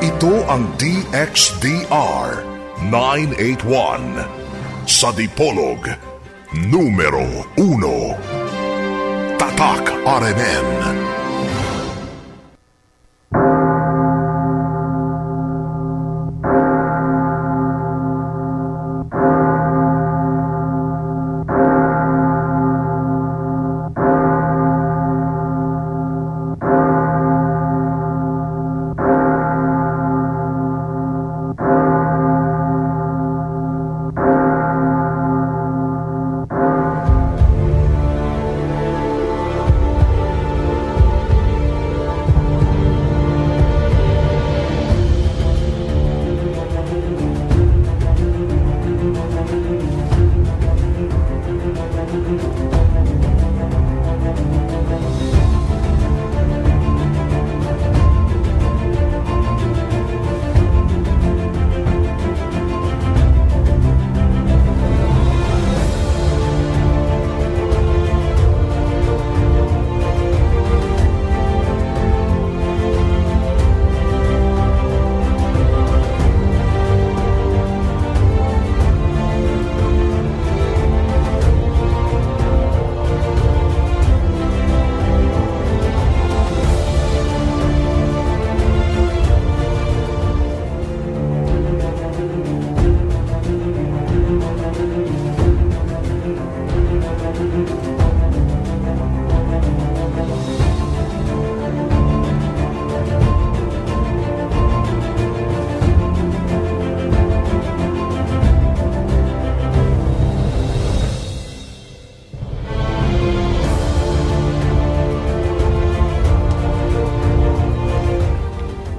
Ito ang DXDR 981 sa Dipolog, numero 1. Tatak RMN.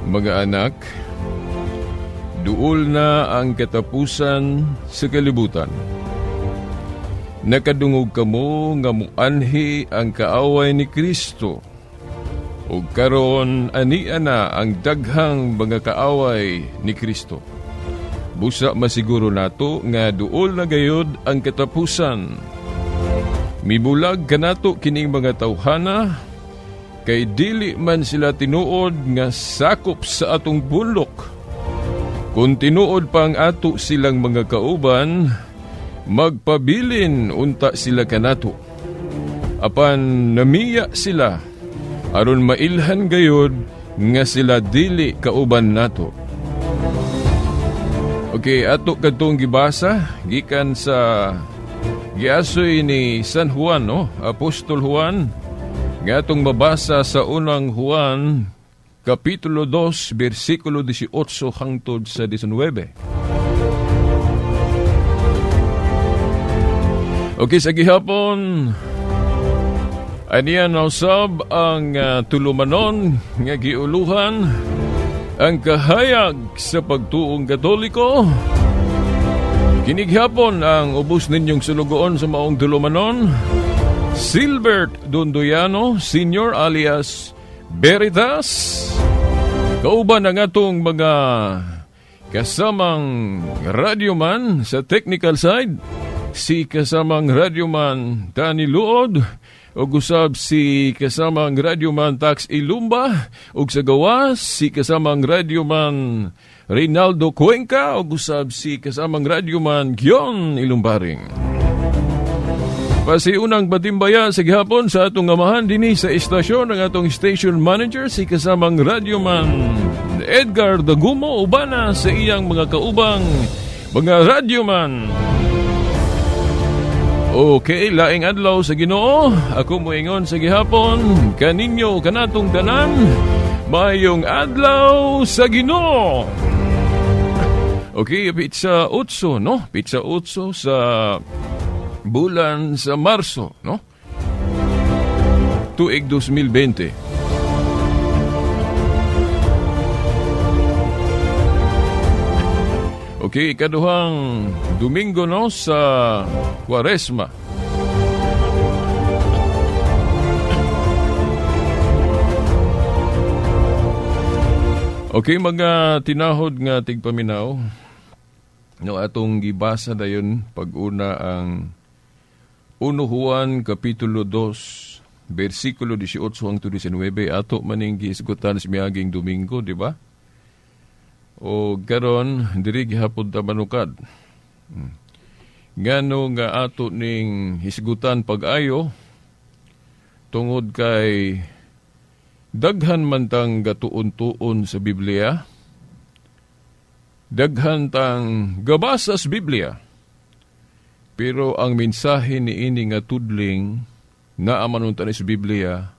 Mga anak, duol na ang katapusan sa kalibutan. Nakadungog kamo nga muanhi ang kaaway ni Kristo. Ug karon ania na ang daghang mga kaaway ni Kristo. Busa masiguro nato nga duol na gayod ang katapusan. Mibulag kanato kining mga tawhana, kay dili man sila tinuod nga sakop sa atong bulok. Kung tinuod pa ang ato silang mga kauban, magpabilin unta sila kanato. Apan namiya sila, aron mailhan gayod nga sila dili kauban nato. Okay, ato kadtong gibasa gikan sa giasoy ni San Juan, no? Apostol Juan, nga atong mabasa sa unang Juan, Kapitulo 2, versikulo 18 hangtod sa 19. Okay, sa gihapon, aniya nausab ang tulumanon nga giuluhan ang kahayag sa pagtuong Katoliko. Kinighapon ang ubos ninyong sulugoon sa maong tulumanon, Silbert Dondoyano Senior alias Veritas. Kauban ang atong mga kasamang radyoman sa technical side, si kasamang radyoman Danny Luod, ug usab si kasamang radyoman Tax Ilumba, ug sa gawas si kasamang radyoman Reynaldo Cuenca, ug usab si kasamang radyoman Gion Ilumbaring. Pasiunang batimbaya sa gihapon sa atong amahan dinhi sa istasyon ang atong station manager si kasamang radyoman Edgar Dagumo, ubana sa iyang mga kaubang mga radyoman. Okay, laing adlaw sa Ginoo. Ako moingon sa gihapon kaninyo kanatong tanan, mayong adlaw sa Ginoo. Okay, pizza 8, no? Pizza 8 sa bulan sa Marso, no? Tuig 2020. Okay, ikaduhang Domingo, no, sa Kwaresma. Okay, mga tinahod nga tigpaminaw, no, atong gibasa dayon pag-una ang 1 Juan Kapitulo 2, versikulo 18 hangtod 19, ato maning gihisgutan sa miaging Domingo, di ba? O karon diri gihapon ta manukad. Ngano nga ato ning hisgutan pag-ayo? Tungod kay daghan man tang gatuon-tuon sa Biblia, daghan tang gabasa sa Biblia, pero ang mensahe ni ini nga tudling naa man unta ni sa Biblia,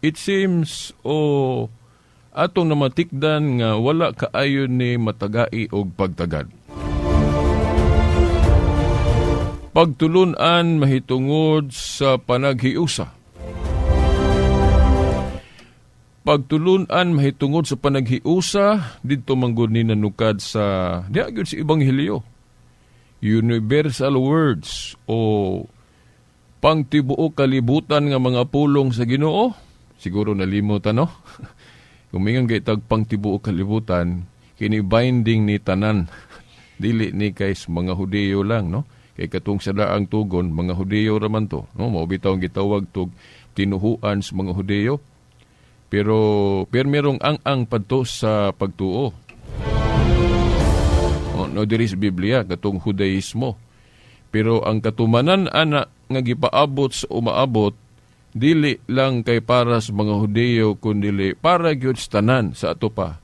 it seems o atong namatikdan nga wala kaayo ni matagai og pagtagad. Pagtulunan mahitungod sa panaghiusa. Pagtulunan mahitungod sa panaghiusa, didto manggod ni nanukad sa diha gyud sa Ebanghelyo. Universal words o pangtibuok kalibutan nga mga pulong sa Ginoo. Siguro nalimutan, no? Kung mingon kay tag pangtibuok kalibutan, kini binding ni tanan. Dili ni kay mga Hudiyo lang, no? Kay katong sa daang tugon, mga Hudiyo raman to, no? Mao bitaw ang gitawag tog tinuhuan sa mga Hudiyo. Pero merong ang-ang padto sa pagtuo. O, no, diri sa Biblia, katong Judaismo. Pero ang katumanan ana nga gipaabot sa umaabot, dili lang kay para sa mga Hudiyo, kundili para gyud sa tanan sa ato pa.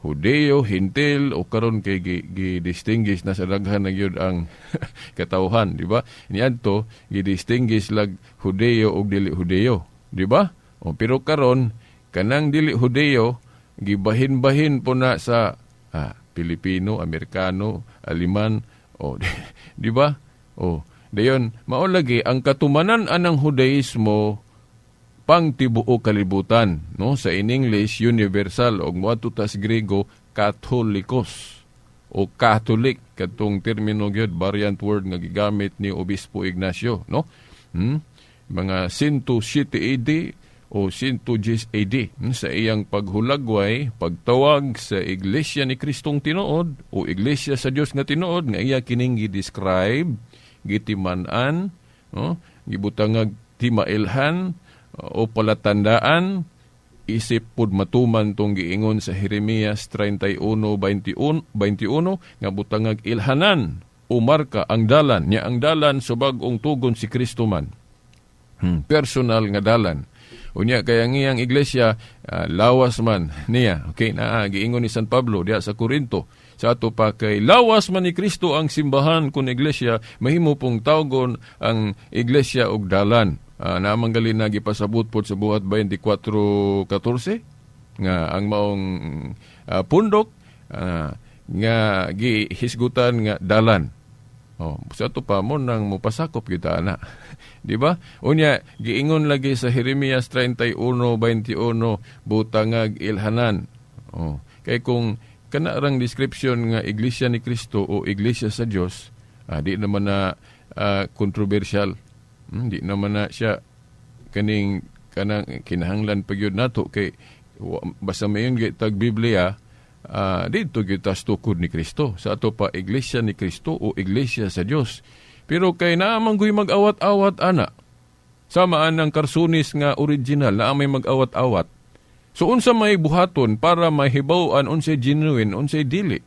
Hudiyo, Hintil, o karon kay gi-distinguish na sa daghan na gyud ang katawhan, di ba? Niadto gi-distinguish lag Hudiyo og dili Hudiyo, di ba? O, pero karon kanang dili Hudiyo gibahin-bahin po na sa Pilipino, Amerikano, Aliman, o, di ba? O, dayon mao lagi ang katumanan anang Judaismo pangtibuok kalibutan, no? Sa in English universal, og moadto ta sa Grego Katholikos o Catholic, katong termino gyud, variant word nga gigamit ni Obispo Ignacio, no? Mga 107 AD o 110 AD, sa iyang paghulagway, pagtawag sa Iglesia ni Kristong tinuod o Iglesia sa Dios nga tinuod nga iya kining gi-describe, gitiman-an, no? Gibutangag timailhan o palatandaan, isip pud matuman tong giingon sa Jeremias 31:21, 21, nga butangag ilhanan o marka ang dalan niya, ang dalan sa bag-ong tugon si Kristo man. Personal nga dalan. Unya kay ang iyang iglesia lawas man niya. Okay, naa giingon ni San Pablo diha sa Korinto. Sa ato pa kay lawas man ni Kristo ang simbahan kun iglesia, mahimo pong tawgon ang iglesia og dalan. Naamang gali na gipasabot pod sa Buhat 24:14 nga ang maong pundok nga gihisgutan nga dalan. Oh, sa ato pa mo nang mupasakop kita ana. Di ba? Unya giingon lagi sa Jeremias 31:21 butangag ilhanan. Oh, kay kung kana rang description nga Iglesia ni Kristo o Iglesia sa Dios, di naman na controversial. Di naman na siya kaning kanang kinahanglan pa gyud nato kay basta mayon gyud tag Biblia, dito gyud tas tukod ni Kristo. Sa ato pa Iglesia ni Kristo o Iglesia sa Dios. Pero kay naa man guy mag-awat-awat ana. Sama anang karsunis nga original naa may mag-awat-awat. So unsa may buhaton para mahibaw-an unsay genuine, unsay dili?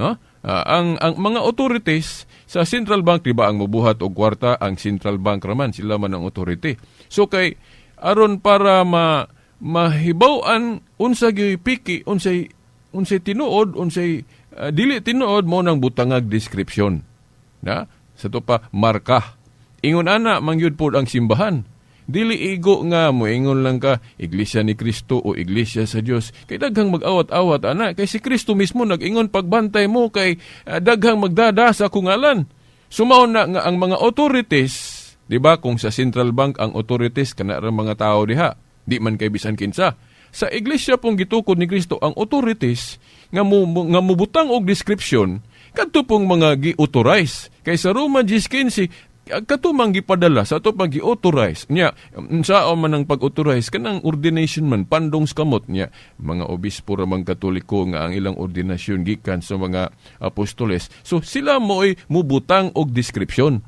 Ha? Ang mga authorities sa central bank, di ba ang mobuhat og kwarta ang central bank raman, sila man ang authority. So kay aron para mahibaw-an unsa gyud piki, unsay tinuod, unsay dili tinuod, mo nang butangag description. Na? Sa to pa marka. Ingon ana mangyud pod ang simbahan. Dili igo nga moingon lang ka Iglesia ni Kristo o Iglesia sa Dios. Kay daghang mag-awat-awat ana, kay si Kristo mismo nag-ingon pagbantay mo kay daghang magdada sa kungalan. Sumaon na nga ang mga authorities, di ba kung sa central bank ang authorities kana ra mga tao diha, di man kay bisan kinsa. Sa iglesia pong gitukod ni Kristo ang authorities nga nga mubutang og description kadto pong mga gi-authorize. Kay sa Roma 10:15 kato man gipadala sa ato pag gi-authorize niya, unsaon man ang pag-authorize kanang ordination man, pandong sa kamot niya, mga obispo ra man Katoliko nga ang ilang ordinasyon gikan sa mga apostoles. So sila mo'y mubutang og description,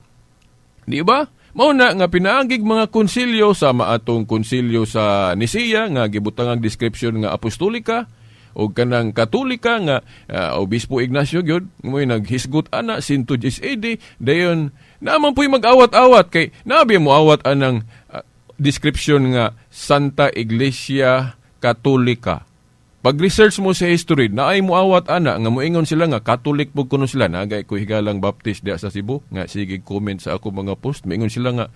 di ba? Mao na nga pinaagig mga konsilyo, sama atong konsilyo sa Nisea nga gibutang ang description nga apostolika. O kanang Katolika nga Obispo Ignacio gyud mo'y naghisgot ana 110 AD. Dayon naman po'y mag-awat-awat kay nabi mo awat anang description nga Santa Iglesia Katolika. Pag-research mo sa history, naay muawat ana nga moingon sila nga Catholic pud kuno sila. Nagay ko higalang Baptist diya sa Cebu nga sige comment sa ako mga post, moingon sila nga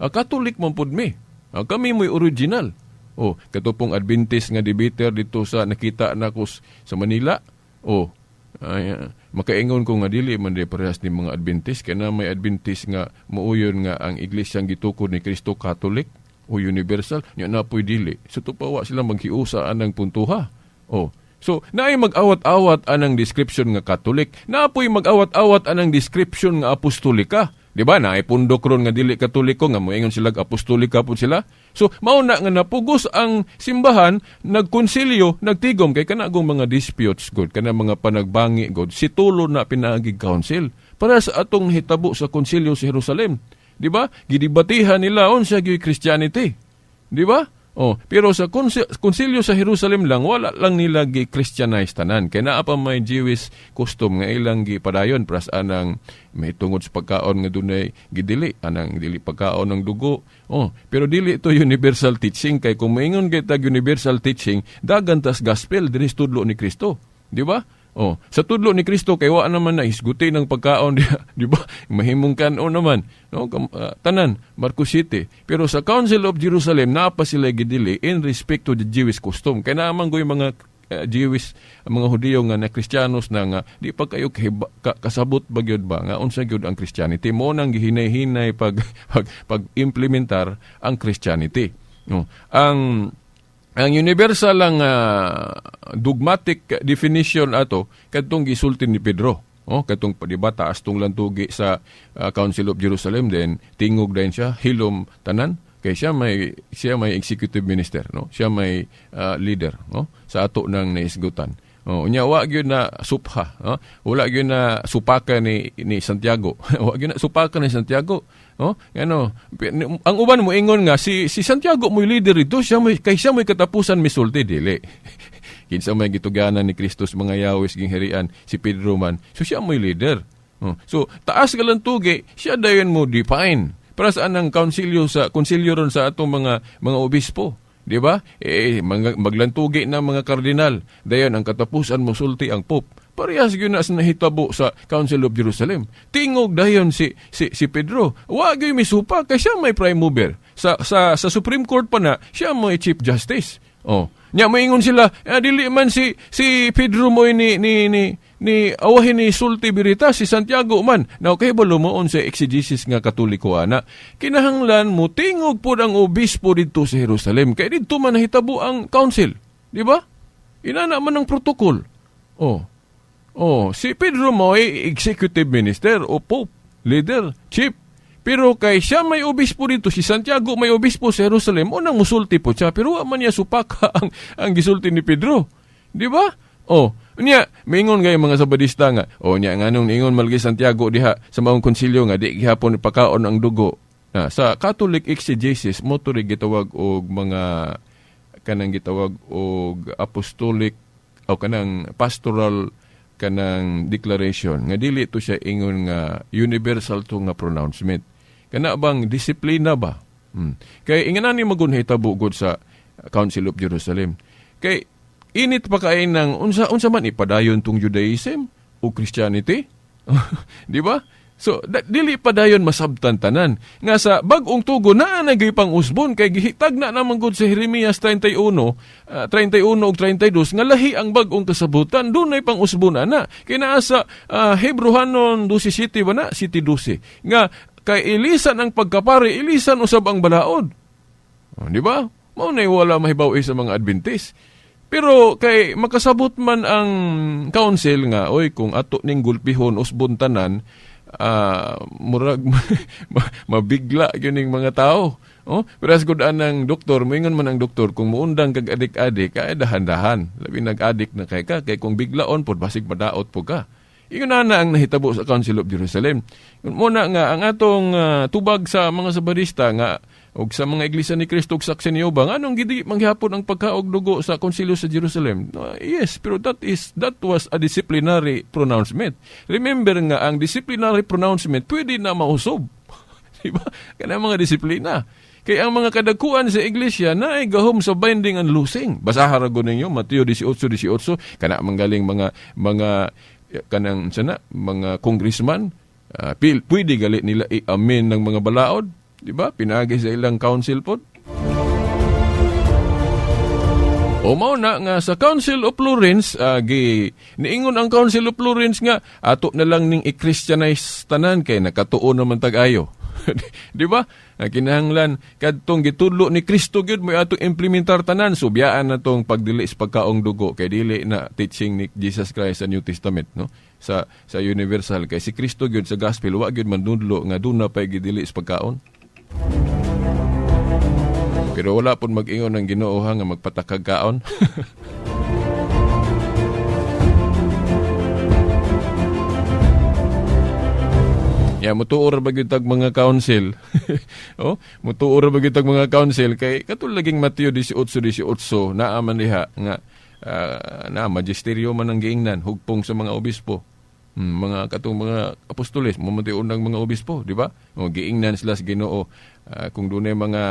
Catholic man pud mi. Kami mo'y original. Oh, kato pong Adventist nga debater dito sa nakita nako sa Manila. Oh, ay, makaingon ko nga dili man di parehas ni mga Adventist kay na may Adventist nga muuyon nga ang iglesyang gitukod ni Kristo Catholic o universal nya na po'y dili. So tupawa sila maghiusa anang puntuha. Oh. So, naay mag-awat-awat anang description nga Catholic, naapoy mag-awat-awat anang description nga apostolika. Di ba? Naay pundok ron nga dili Katoliko nga moingon sila apostolika pud sila. So, mao na nga napugos ang simbahan, nagkonsilyo, nagtigom kay kanagong mga disputes god, kana mga panagbangi god, situlo na pinaagi council para sa atong hitabo sa konsilyo sa Jerusalem. Di ba? Gidibatihan nila unsa gyud Christianity. Di ba? Oh, pero sa konsilyo sa Jerusalem lang wala lang nila gi-Christianize tanan. Kay naa pa may Jewish custom nga ilang gipadayon pras anang may tungod sa pagkaon nga dunay gidili anang dili pagkaon ng dugo. Oh, pero dili ito universal teaching kay kung moingon kay tag universal teaching, dagan tas gospel dinhi sa tudlo ni Kristo. Di ba? Oh, sa tudlo ni Kristo kay wa naman na hisguti ng pagkaon diha, di ba? Mahimong kanon naman, no? Tanan Marcos City. Pero sa Council of Jerusalem naa pa sila gidili in respect to the Jewish custom. Kay naa man goy mga Jewish, mga Hudiyo nga na Kristiyanos na nga di pa kayo kasabot ba gyud ba nga unsa gyud ang Christianity mo nang gihinay-hinay pag pag pag-implementar ang Christianity. No? Ang universal lang dogmatic definition ato kadtong gisulti ni Pedro. Oh, katong di ba taas tong lantugi sa Council of Jerusalem, then tingog din siya hilom tanan kay siya may executive minister, no, siya may leader, no, sa ato nang naisgutan. Oh, unya wa gyud na supha, no? Wala gyud na supaka ni Santiago. Wa gyud na supaka ni Santiago. Oh, ano, ang uban mo ingon nga si Santiago mo leader dito, siya mo kay siya mo'y katapusan misulti dili. Kinsa may gituganan ni Kristus mga yawis gingharian si Pedro man. So siya mo'y leader. Oh. So taas ka lang tugi, siya dayon mo define. Para saan ang konsilyo sa konsilyo ron sa atong mga obispo? Di ba? Eh, maglantugi na mga kardinal. Dayon ang katapusan mo sulti ang Pope. Parehas gyud na sa nahitabo sa Council of Jerusalem. Tingog dayon si Pedro. Wa gyud misupa kay siya may prime mover. Sa Supreme Court pa na siya may Chief Justice. Oh. Nya moingon sila, eh, dili man si Pedro mo ni awahin ni sulti birita si Santiago man. Now kay balo mo sa exegesis nga Katoliko ana. Kinahanglan mo tingog pud ang obispo didto sa Jerusalem kay didto man nahitabo ang council, di ba? Inana man ang protocol. Oh. Oh, si Pedro mo ay executive minister o pope, leader, chief. Pero kay siya may obispo dito, si Santiago may obispo sa Jerusalem, unang musulti po siya, pero wa man niya supaka ang gisulti ni Pedro. Di ba? Oh, niya, mingon gay mga Sabadista nga, oh niya, nganong ingon malagi Santiago diha sa maong konsilyo nga di gihapon ipakaon ang dugo. Na, sa Catholic exegesis, mo to gitawag og mga kanang gitawag og apostolic o kanang pastoral kanang declaration nga dili to siya ingon nga universal to nga pronouncement. Kana bang disiplina ba? Kay inganan ni magun hitabo gud sa Council of Jerusalem. Kay init pa kay nang unsa unsa man ipadayon tong Judaism o Christianity? Di ba? So, dili pa dayon masabtan tanan. Nga sa bag-ong tugo naa na gyud pang usbon kay gihitag na naman gud sa Jeremias 31, 31 ug 32 nga lahi ang bag-ong kasabutan, dunay pang usbon ana. Kay naa sa Hebrohanon 12 City ba na? City 12. Nga kay ilisan ang pagkapari, ilisan usab ang balaod. Oh, di ba? Mao na wala mahibaw sa mga Adventist. Pero kay makasabot man ang council nga, oy, kung ato ning gulpihon usbon tanan, murag mabigla gyud ning mga tao. Oh, pero as good anang doktor, moingon man ang doktor kung muundang kag adik-adik, kay dahan-dahan. Labi nag-adik na kay ka, kay kung biglaon pod basig madaot po ka. Ingon na na ang nahitabo sa Council of Jerusalem. Muna nga ang atong tubag sa mga Sabadista nga Og sa mga iglesia ni Kristo ug saksi ni Jehova, nganong gidi manghihapon ang pagkaog dugo sa konsilyo sa Jerusalem? Yes, pero that was a disciplinary pronouncement. Remember nga ang disciplinary pronouncement pwede na mausob. Diba? Kanang mga disiplina. Kay ang mga kadakuan sa iglesia na ay gahom sa binding and loosing. Basaha ra gud ninyo Mateo 18:18, kana manggaling mga kanang sana mga congressman, pwede gali nila i-amend ng mga balaod, di ba? Pinaagi sa ilang council pod. O mao na nga sa Council of Florence, gi niingon ang Council of Florence nga ato na lang ning i-Christianize tanan kay nakatuon naman tag-ayo. Di ba? Kinahanglan kadtong gitudlo ni Kristo gyud mo atong implementar tanan, so biyaan na tong pagdili sa pagkaong dugo kay dili na teaching ni Jesus Christ sa New Testament, no? Sa universal kay si Kristo gyud sa gospel wa gyud manudlo nga duna pay gidili sa pagkaon. Pero wala pud mag-ingon ang Ginoo ha nga magpatakag kaon. Ya, mutuor ba gyud tag mga council? Oh, mutuor ba gyud tag mga council kay katul laging Mateo 18:18 naa man diha nga na magisteryo man ang giingnan hugpong sa mga obispo. Mga katong mga apostoles, mamati unang mga obispo, di ba? O giingnan sila sa Ginoo. Kung dunay mga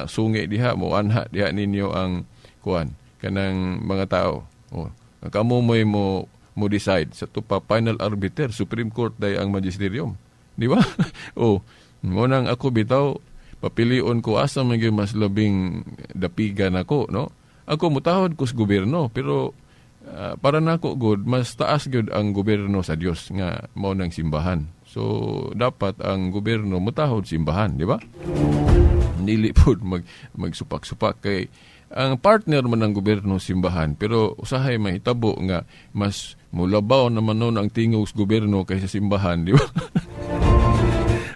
sungi diha, mo anha diha ninyo ang kuan kanang mga tao. O, kamo mo'y mo decide sa tupa final arbiter, Supreme Court day ang magisterium. Di ba? O, mo nang ako bitaw papilion ko asa man gyud mas labing dapigan ako, no? Ako mutahod ko sa gobyerno, pero para nako good, mas taas gyud ang gobyerno sa Dios nga mao nang simbahan. So dapat ang gobyerno mutahod simbahan, di ba? Dili pud magsupak-supak kay ang partner man ng gobyerno simbahan, pero usahay mahitabo nga mas mulabaw naman nun ang tingog sa gobyerno kaysa simbahan, di ba?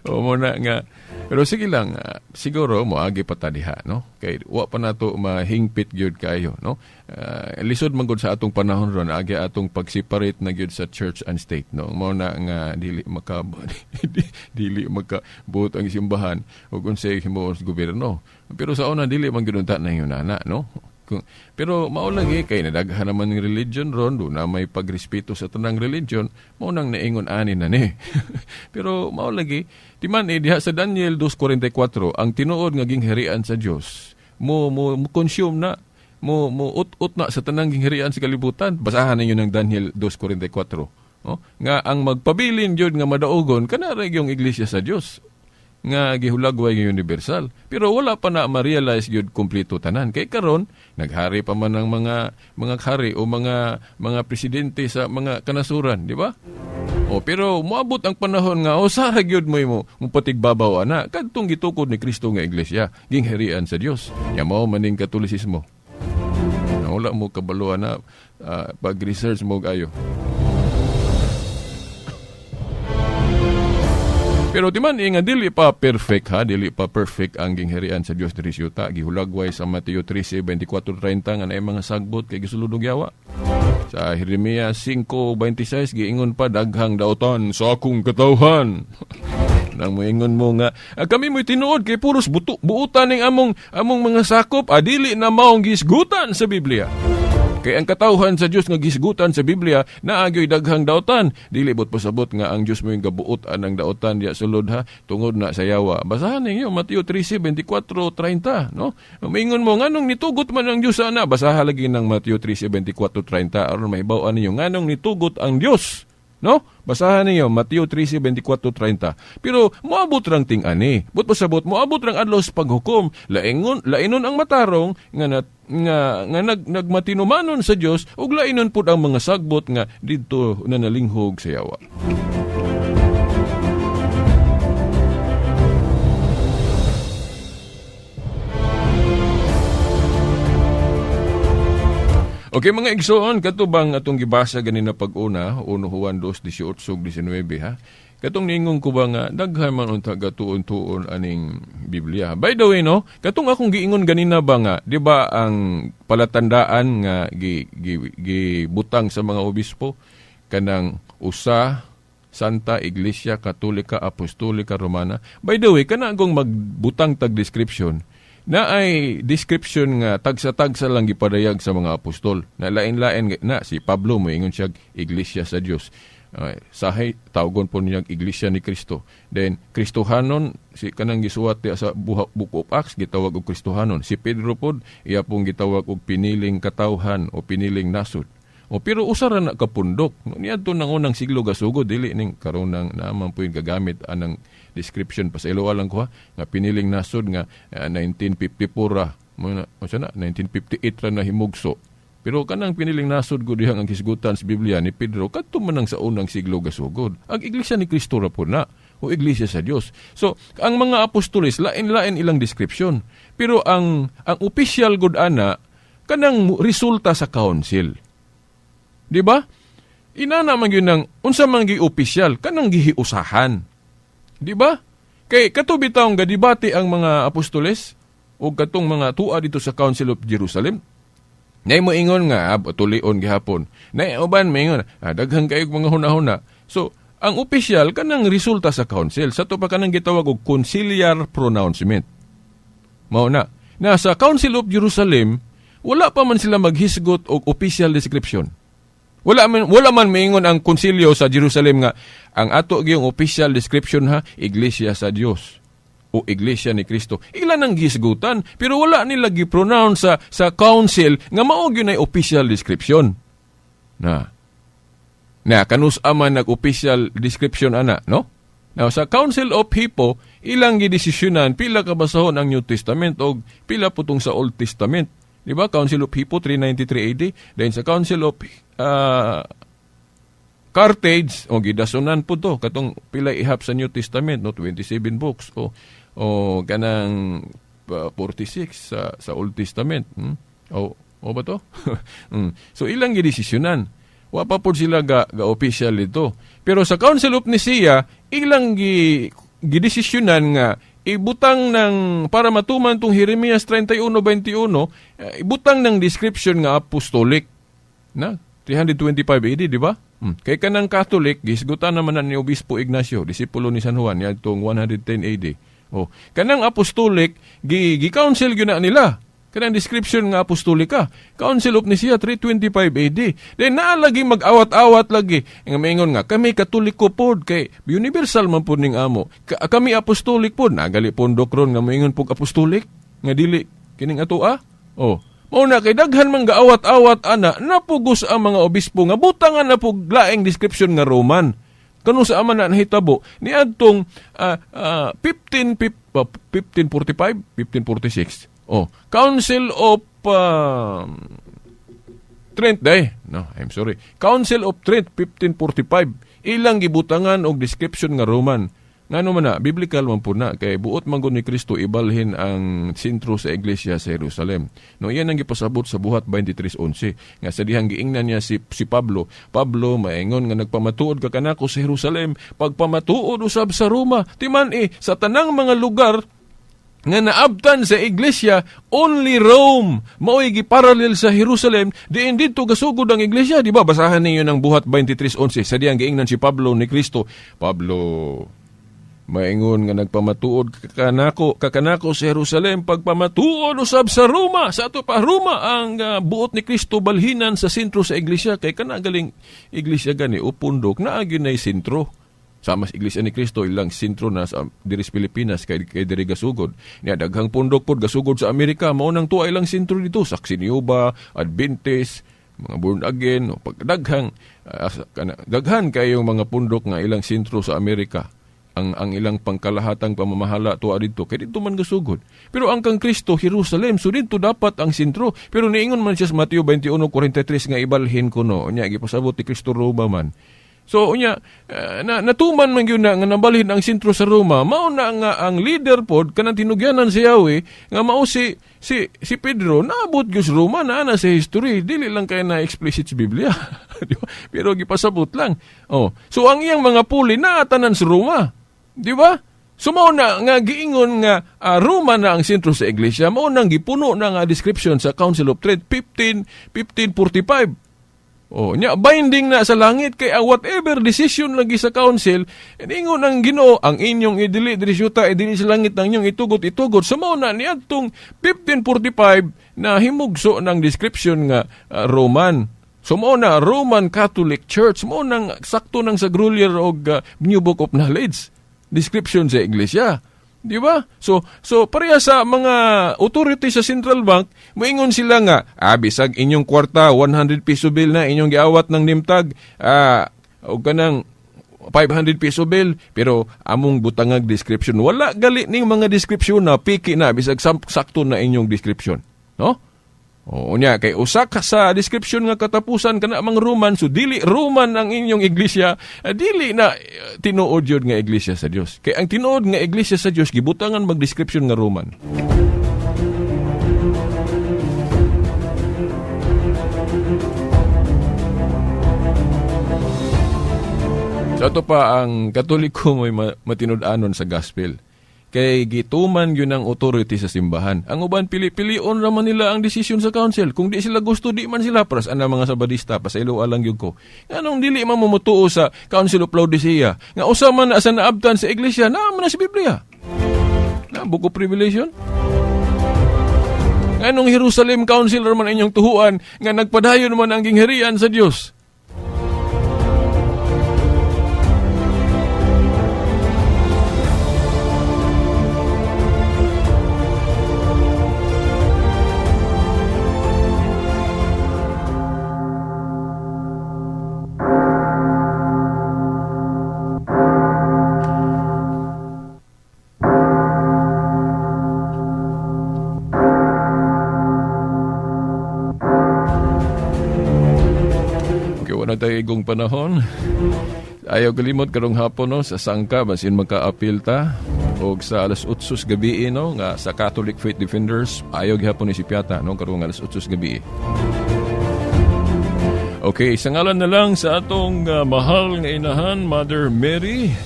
O mo na nga. Pero sige lang, siguro moagi pa ta diha, no? Kay wa pa nato mahingpit gyud kayo, no? Lisod man gud sa atong panahon ron, agi atong pag-separate na gyud sa church and state, no? Mao na nga dili maka dili makabuot ang simbahan ug unsay himuon sa gobyerno. Pero sa una dili man gyud unta na yun ana, no? Pero mao lagi kay nadaghan naman ng religion ron, do na may pagrespeto sa tanang religion, mao nang naingon ani na ni. Pero mao lagi timan diha sa Daniel 2:44 ang tinuod nga gingharian sa Dios mo consume na mo ut-ut na sa tanang gingharian sa kalibutan. Basahan ninyo ng Daniel 2:44, oh, nga ang magpabilin gyud nga madaogon kana ra yung iglesia sa Dios nga gihulagway nga universal. Pero wala pa na ma-realize gyud kumpleto tanan. Kay karon naghari pa man ang mga hari o mga presidente sa mga kanasuran, di ba? O pero moabot ang panahon nga o sara gyud mo mupatigbabaw ana kadtong gitukod ni Kristo nga iglesia, gingharian sa Dios. Nya mao maning Katolisismo. Na wala mo kabalo ana, pag-research mo ayo. Pero di man nga dili pa perfect ha, dili pa perfect ang gingharian sa Dios diri sa yuta. Gihulagway sa Mateo 13:24-30 nga naay mga sagbot kay gisulod og yawa. Sa Jeremias 5:26 giingon pa daghang daotan sa akong katawhan. Nang moingon mo nga kami mo'y tinuod kay puros buutan ning among mga sakop, adili na maong gisgutan sa Biblia. Kay ang katawhan sa Dios nga gisgutan sa Biblia naagyoy daghang daotan. Dili bot pasabot nga ang Dios mo'y gabuot anang daotan diya sulod ha, tungod na sa yawa. Basahan ninyo Mateo 13:24-30, no? Moingon mo nganong nitugot man ang Dios ana, basaha lagi ng Mateo 13:24-30 aron mahibaw-an ninyo nganong nitugot ang Dios. No? Basahan ninyo Mateo 13:24-30. Pero moabot rang ting-ani. But pasabot moabot rang adlaw sa paghukom. Lainon ang matarong nga nagmatinumanon sa Dios ug lainon pud ang mga sagbot nga didto na nalinghog sa yawa. Okay mga igsoon, kato bang atong gibasa ganina pag-una, 1 Juan 2:18-19 ha? Katong niingon ko ba nga daghan man unta gatuon-tuon aning Biblia. By the way no, katong akong giingon ganina ba nga, di ba ang palatandaan nga gibutang sa mga obispo kanang usa, Santa Iglesia Katolika Apostolika Romana. By the way, kana kung magbutang tag description, na ay description nga tagsa-tagsa lang gipadayag sa mga apostol. Na lain-lain na si Pablo, moingon siya Iglesia sa Dios. Sahay tawgon po niya Iglesia ni Kristo. Then Kristohanon si kanang gisuwat diya sa Book of Acts, gitawag og Kristohanon. Si Pedro pod, iya pong gitawag og piniling katawhan o piniling nasod. O pero usa ra na ka pundok. No, niadto nang unang siglo gasugod, dili ning karon nang naaman po yung gagamit anang description. Pasayloa lang ko ha, nga piniling nasod nga 1954 ra mo na, o siya na 1958 ra na himugso. Pero kanang piniling nasod ko dihang ang hisgutan sa Biblia ni Pedro kadto man ang sa unang siglo gasugod. Ang Iglesia ni Kristo ra po na o Iglesia sa Dios. So, ang mga apostoles, lain-lain ilang description. Pero ang official gud ana kanang resulta sa council. Di ba? Inana man gyud nang unsa man gyud opisyal kanang gihiusahan. Di ba? Kay kato bitawng gadebate ang mga apostoles o katong mga tua dito sa Council of Jerusalem. Nay mo ingon nga tulion gihapon. Nay uban moingon, daghan kayo mga hunahuna. So, ang opisyal kanang resulta sa council. Sa to pa kanang gitawag og conciliar pronouncement. Mao na. Na sa Council of Jerusalem, wala pa man sila maghisgot og official description. Wala man maingon ang konsilyo sa Jerusalem nga ang ato gyung official description ha, Iglesia sa Dios o Iglesia ni Kristo. Ila nang gisgutan, pero wala nila gi-pronounce sa council nga mao gyud ay official description. Na. Na kanus man nag-official description ana, no? Now sa Council of Hippo, ilang gidesisyonan pila ka basahon ang New Testament og pila putong sa Old Testament. Di ba? Council of Hippo, 393 AD. Then sa Council of Carthage, o gidasonan po to katong pila ihap sa New Testament, no, 27 books o kanang 46 sa Old Testament. O ba to? So ilang gidesisyonan. Wa pa pod sila ga official ito. Pero sa Council of Nicaea, ilang gidesisyonan nga ibutang ng para matuman tong Jeremias 31:21, ibutang ng description nga apostolic na 325 AD, di ba? Kay kanang Catholic, gisgutan naman na ni Obispo Ignacio, disipulo ni San Juan, yadtong 110 AD. Oh, kanang apostolic, gi council gyud na nila. Kanang description nga apostolika. Council of Nicaea, 325 AD. Then naa lagi mag-awat-awat lagi. Nga maingon nga kami Katoliko pod kay universal man pod ning amo. Kami apostolic pod. Nagali pundok ron nga maingon pog apostolic nga dili kining ato ah. Oh. Mao na kay daghan man gaawat-awat ana, napugos ang mga obispo nga butangan na pug laing description nga Roman. Kano sa ama na nahitabo niadtong 15 1545, 1546. Oh, Council of Trent day. No, I'm sorry. Council of Trent, 1545. Ilang gibutangan og description nga Roman. Ngano man na, biblical man po na kay buot man gud ni Kristo ibalhin ang sentro sa iglesia sa Jerusalem. No, iyan ang gipasabot sa Buhat 23:11 nga sa dihang giingnan niya si Pablo, "Pablo, maingon nga nagpamatuod ka kanako sa Jerusalem, pagpamatuod usab sa Roma." Timan eh, sa tanang mga lugar nga naabtan sa iglesia, only Rome mao'y giparallel sa Jerusalem, diin didto gasugod ang iglesia, di ba? Basahan ninyo ng Buhat 23:11 sa diyang giingnan si Pablo ni Kristo, "Pablo, maingon nga nagpamatuod ka kanako sa Jerusalem, pagpamatuod usab sa Roma." Sa ato pa Roma ang buot ni Kristo balhinan sa sentro sa iglesia, kay kana galing iglesia gani o pundok naa gyud nay sentro. Sama sa Iglesia ni Cristo, ilang sentro na sa diri sa Pilipinas kay diri gasugod. Nya daghang pundok pod gasugod sa Amerika, mao nang tuwa ilang sentro dito, Saksi ni Jehovah, Adventist, mga born again, o pag daghang daghan kayong mga pundok nga ilang sentro sa Amerika. Ang ilang pangkalahatang pamamahala tuwa dito kay dito man gasugod. Pero ang kang Kristo, Jerusalem, so dito dapat ang sentro. Pero niingon man siya sa Mateo 21:43 nga ibalhin kuno. Unya gipasabot ni Kristo Roma man. So unya natuman man gyud na nga nabalhin ang sentro sa Roma, mao na nga ang leader pod kanang tinugyanan si Yahweh nga mao si Pedro, naabot gyud sa Roma na ana sa history, dili lang kay na explicit sa Biblia. Di ba? Pero gipasabot lang. Oh. So ang iyang mga puli naatanan sa Roma. Di ba? So mao na nga giingon nga Roma na ang sentro sa iglesia, mao nang gipuno na nga description sa Council of Trent 15 1545. Oh, nya binding na sa langit kay ang whatever decision lagi sa council, ingon ang Ginoo ang inyong idili diri syuta, idili sa langit, ang inyong itugot itugot. So mao na niadtong 1545 na himugso ng description nga Roman. So mao na Roman Catholic Church, mao nang sakto nang sa Grolier og New Book of Knowledge description sa iglesia. Di ba? So pareha sa mga authority sa central bank, moingon sila nga, bisag inyong kwarta 100 piso bill na inyong giawat ng nimtag, og kanang 500 piso bill, pero among butangag description. Wala gali ning mga description na piki na bisag sakto na inyong description, no? Oo niya, kay usa ka sa description nga katapusan kana mang Roman, so dili Roman ang inyong iglesia, dili na tinuod yun nga iglesia sa Dios. Kay ang tinuod nga iglesia sa Dios gibutangan mag-description nga Roman. So ato pa ang Katoliko may matinud-anon sa gospel. Kay gituman yun ang authority sa simbahan. Ang uban pili-pilion raman nila ang desisyon sa council. Kung di sila gusto, di man sila. Pras ana mga Sabadista, pasaylo alang yun ko. Anong dili man mumutuo sa Council of Laodicea? Nga usa man na sa naabtan sa iglesia, naa man na sa Biblia. Na, Book of Revelation. Nganong Jerusalem Council man inyong tuhuan nga nagpadayon man ang gingharian sa Dios? Okay, wala tayo igong panahon. Ayaw kalimot karong hapon, no, sa Sangka basin magka-appeal ta og sa alas 8 sa gabi, no, nga sa Catholic Faith Defenders ayaw gihapon ni si Piata, no, karong alas 8 sa gabi. Okay, sa ngalan na lang sa atong mahal nga inahan, Mother Mary,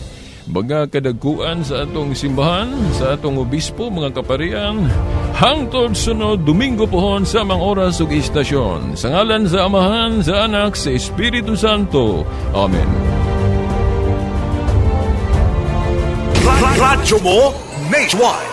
baga kadagkuan sa atong simbahan, sa atong obispo, mga kaparian, hangtod sunod Domingo pohon sa mga oras ug istasyon. Sa ngalan sa Amahan, sa Anak, sa Espiritu Santo. Amen. Radyo mo, Nationwide.